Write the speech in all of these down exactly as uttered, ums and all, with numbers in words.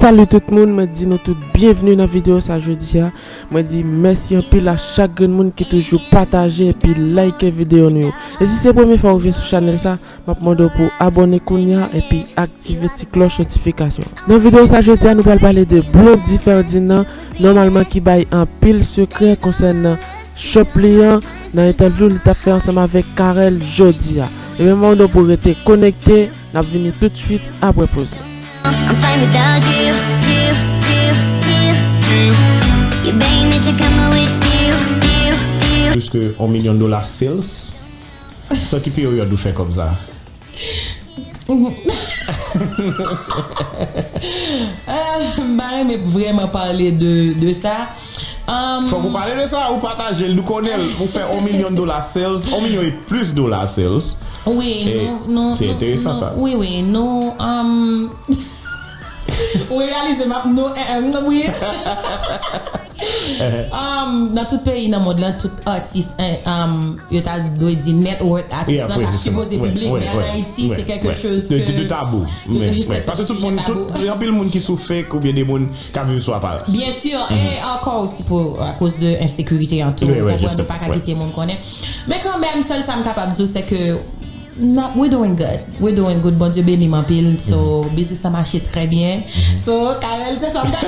Salut tout moun, mwen di nou tout byenvni nan videyo sa jodi a. Mwen di mèsi anpil a chak grenn moun ki toujou pataje epi like videyo nou yo. E si se premye fwa ou vin sou chanèl sa, m ap mande w pou abòne kounye a epi aktive ti klòch notifikasyon. Nan videyo sa jodi a, nou pral pale de Blondy Ferdinand, nòmalman ki bay anpil sekrè konsènan shop li an nan entèvyou li t ap fè ansanm avèk Carel jodi a. Ebyen, m ap mande w pou rete konekte, n ap vini toutswit apre poz la. I'm fine without you, you, you, you. You beg me to come with you, you, you. Plis ke yon milyon dola sales. Sou ki peryòd ou fè kòb sa? Ah, m pa renmen vrèman pale de, de sa. Um, Fòk ou pale de sa, ou pataje l, nou konnen l, ou fè yon milyon dola sales, yon milyon e plis dola sales. Wi, e nou, nou, se nou, enteresan nou, sa. Wi, wi, nou, um, ou reyalize m ap, nou, eh, eh, wi. Um, nan tout peyi nan mond lan, tout atis, eh, um, yo ta dwe di net worth atis lan, ta sipoze piblik, men an Ayiti, se kèk choz ke de tabou. Paske tout moun, tout, anpil moun ki sou fake oubyen de moun k ap viv sou aparans. Byen si, e ankò osi pou, akoz de ensekirite an tou, ou konprann, nou pa ka kite moun konnen. Men kanmenm, sèl sa m kapab di w, se ke, we doing good. We doing good. Bondye beni m anpil. So, biznis la mache trè byen. So, Carel, se sa m ka.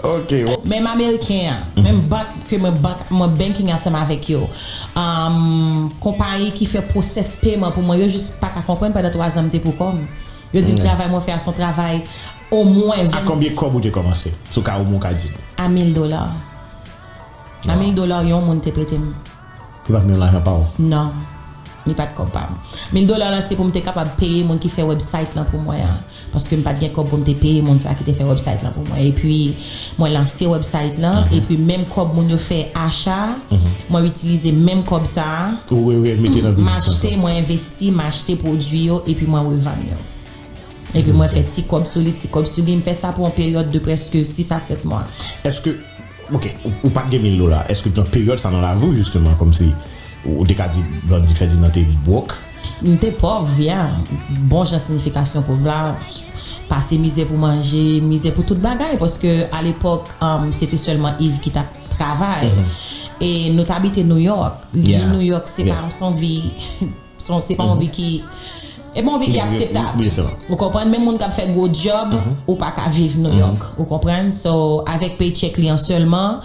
Ok. Menm Ameriken an, menm bank ke mwen, bank, mwen banking ansanm avèk yo. Um, konpayi ki fè pwosès peman pou mwen, yo jis pa ka konprann pandan twa zan m te pou kò m. Yo di m travay mwen fè a se yon travay omwen ven. A konbyen kòb ou te kòmanse? Sou ka ou moun ka di nou. A mil dola. A mil dola yon moun te prete m. Li pa t menm lajan pa w? Non. Li pa t kòb pa m. Mil dola lan se pou m te kapab peye moun ki fè website lan pou mwen an. Paske m pa t gen kòb pou m te peye moun sa ki te fè website lan pou mwen. Epi, mwen lanse website lan. Epi, menm kòb moun yo fè acha a, mwen itilize menm kòb sa a. Ou re, re mete nan biznis lan. M achte, mwen envesti, m achte pwodui yo, epi mwen revann yo. Epi mwen fè ti kòb sou li, ti kòb sou li. M fè sa pou yon peryòd de prèske sis a sèt mwa. Èske, ok, ou, ou pa t gen mil dola, èske nan peryòd sa nan lavi w, jisteman, kòmsi ou te ka di Blondy Ferdinand te bwòk? M te pòv, yeah. Bon jan siyifikasyon pòv la, pase mizè pou manje, mizè pou tout bagay, paske alepòk, um, se te sèlman Yves ki t ap travay. E nou t abite Nouyòk. Vi Nouyòk, se pa yon, se yon vi Se, se pa yon vi ki, e pa yon vi ki akseptab. Ou konprann? Menm moun k ap fè gwo djòb, ou pa ka viv Nouyòk. Ou konprann? So, avèk paycheck li an sèlman,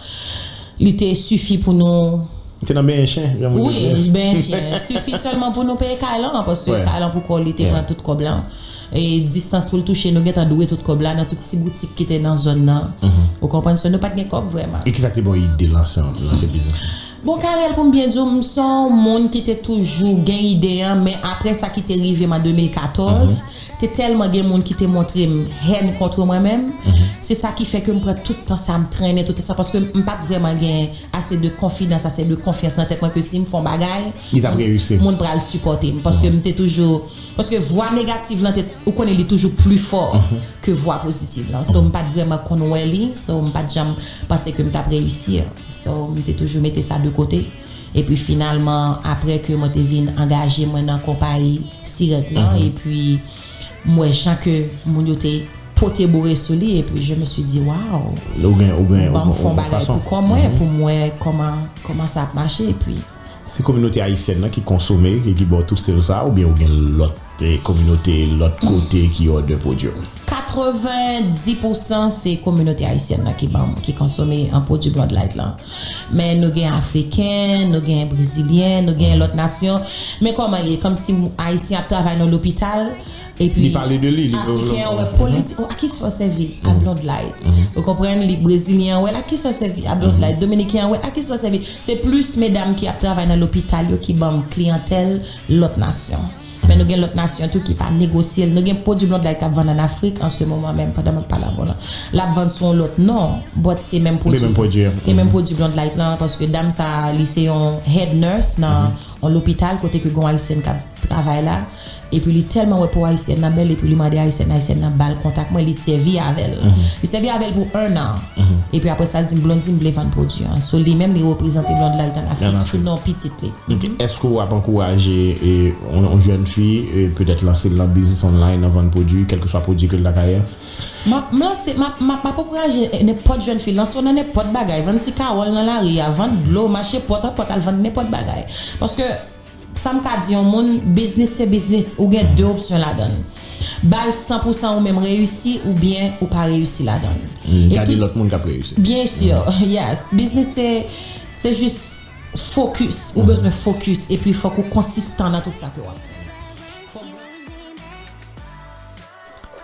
li te sifi pou nou. Li te nan benyen chen, jan moun yo di. Wi, benyen chen. Sifi sèlman pou nou peye kay lan, paske kay lan pou kò li te pran tout kòb lan. E distans pou l touche, nou gentan dwe tout kòb la nan tout ti boutik ki te nan zòn nan. Ou konprann? So, nou pa t gen kòb vrèman. E kisa k te ba w ide lanse, lanse biznis lan? Bon, Carel, pou m byen di w, m se yon moun ki te toujou gen ide an, men apre sa ki te rive m an de mil katòz, te tèlman gen moun ki te montre m hèn kont mwen menm. Se sa ki fè ke m pran tout tan sa, m trennen tout tan sa, paske m pa t vrèman gen ase de konfidans, ase de konfyans nan tèt mwen ke si m fè yon bagay, moun pral sipòte m. Paske m te toujou, paske vwa negativ lan, te, ou konnen li toujou pli fò ke vwa pozitiv lan. So, m pa t vrèman konn wè li. So, m pa t janm panse ke m t ap reyisi. So, m te toujou mete sa de kote. Epi finalman, apre ke mwen te vin angaje mwen nan konpayi Sirèt lan, epi m wè jan ke moun yo te pote boure sou li, epi je me suis dit, waw, ou gen, ou gen, ban m fè yon bagay pou kò mwen, pou m wè kòman, kòman sa ap mache, epi Se kominote ayisyèn nan ki konsome, ki, ki ba w tout sales sa, oubyen ou gen lòt, eh, kominote, lòt kote ki order pwodui w? Katrevenndis pousan se kominote ayisyèn nan ki ban m, ki konsome an pwodui Bloodlight lan. Men nou gen Afriken, nou gen Brezilyen, nou gen lòt nasyon. Men kòman ye? Kòmsi Ayisyen ap travay nan lopital, epi Afriken an wè po l, li di, oh, a kisa w sèvi? A Bloodlight. Ou konprann? Li Brezilyen an wè l, a kisa w sèvi? A Bloodlight. Dominiken an wè l, a kisa w sèvi? Se plis medam ki ap travay nan lopital yo ki ban m kliyantèl lòt nasyon. Men nou gen lòt nasyon tou ki pa negosye l. Nou gen pwodui Bloodlight k ap vann ann Afrik an se moman menm, pandan m ap pale avè w lan. L ap vann sou yon lòt non, but se menm pwodui. Se menm pwodui an. Se menm pwodui Bloodlight lan, paske dam sa, li se yon head nurse nan yon lopital kote ke gen yon Ayisyèn k ap travay la, epi li tèlman wè po ayisyèn nan bèl, epi li mande ayisyèn, ayisyèn nan ba l kontak mwen, li sèvi avè l. Li sèvi avè l pou ennan. Epi apre sa, l di m, Blondy, m vle vann pwodui an. So, li menm, li reprezante Blondy Light an Afrik sou non pitit li. Èske w ap ankouraje yon jèn fi petèt lanse l nan biznis online, nan vann pwodui, kèlkeswa pwodui ke l ta ka ye? M ap lanse, m ap ankouraje nenpòt jèn fi lanse w nan nenpòt bagay. Vann ti kawòl nan lari a, vann dlo, mache pòt an pòt, al vann nenpòt bagay. Paske sa m ka di yon moun, biznis se biznis. Ou gen de opsyon ladan l. Ba l san pou san ou menm reyisi oubyen ou pa reyisi ladan l. Gade lòt moun k ap reyisi. Byen si, yes. Biznis se, se jis fokis. Ou bezwen fokis epi fòk ou konsistan nan tout sa ke w ap fè.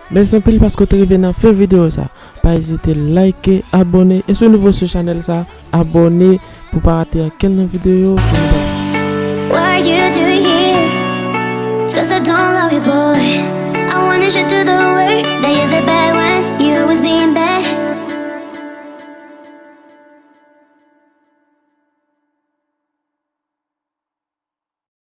Mèsi anpil paske w te rive nan fen videyo sa. Pa ezite like, abòne, e si w nouvo sou chanèl sa, abòne pou w pa rate ankenn nan videyo ki nou ba. What are you doing here? Cause I don't love you, boy. I wanted you to do the work, that you're the bad one. You always being bad.